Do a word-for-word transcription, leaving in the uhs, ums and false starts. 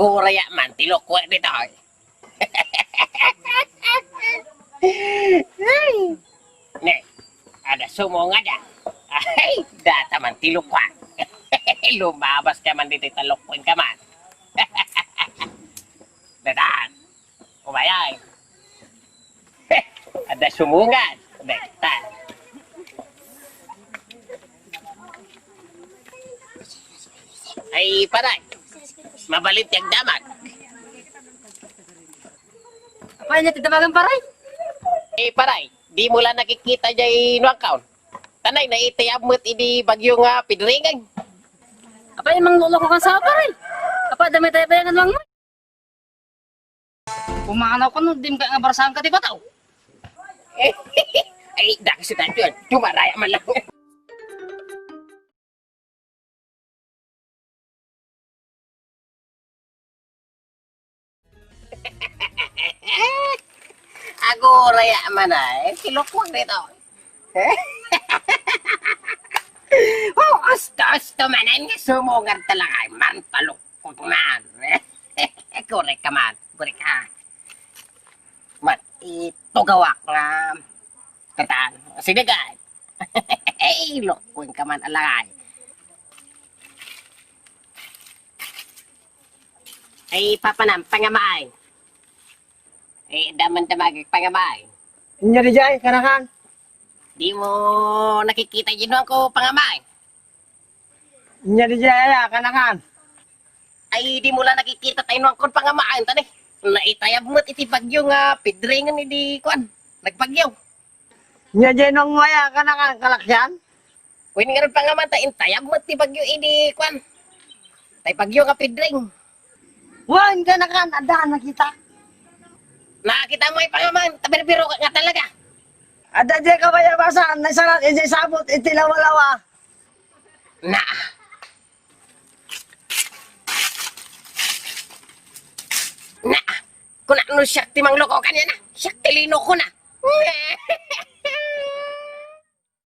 Puraya man ti lukwe ditoy. Ay. Ne, ada sumungad a. Ay, data man ti lukwa. Lumabas ka man ditoy ta lukweng ka man. Datan. Umayay. Ada sumungad. Datan. Ay, paray. Mabalin ti agdamag. Apay, ania ti damagan, paray? Eh, paray, dimo la nakikita jay nuangkaon. Tanay, naitayab met idi bagyo nga Pedringeng. Apay, mangloloko ka sa, paray? Apay, dami tayo pa yung anuang mo? Pumanaw ka no, dim ka nga barasahan ka ti bataw. Ay, daki si Tancho, dumaraya man lang. Aguray a man ay, kilukwag dito. Oh, asto, asto manen nga sumungad talaga ay man, talukot man. Korek ka man, korek ka. Mat, itugawak nga. Tatan, sige, guys. Ay, lukweng ka man, alangay. Ay, papanam, pangamaay. Ay, daman damag, pangamaay. Inya di jay, kanakan? Di mo nakikita yung ko, pangamaay. Inya di jay, ah, kanakan? Ay, di mo la nakikita tayo nuang kon pangamaay, tani. Naitayab mo iti bagyo nga Pedringeng idi kuan. Nagbagyo. Nya, jay nung maya ka na kan kalakyan? Wen nga nagpangaman ta intayab met ti bagyo idi kuan. Tay bagyo nga Pedring. Wen ka na kan, adda nakita. Nakita mo ay pangaman, ta birbiro ka nga talaga. Adda jay kabayabasan, naisarat iti sabot iti lawalawa. Na. Na. Kuna no siak ti mangloko kaniana. Siak ti linoko na.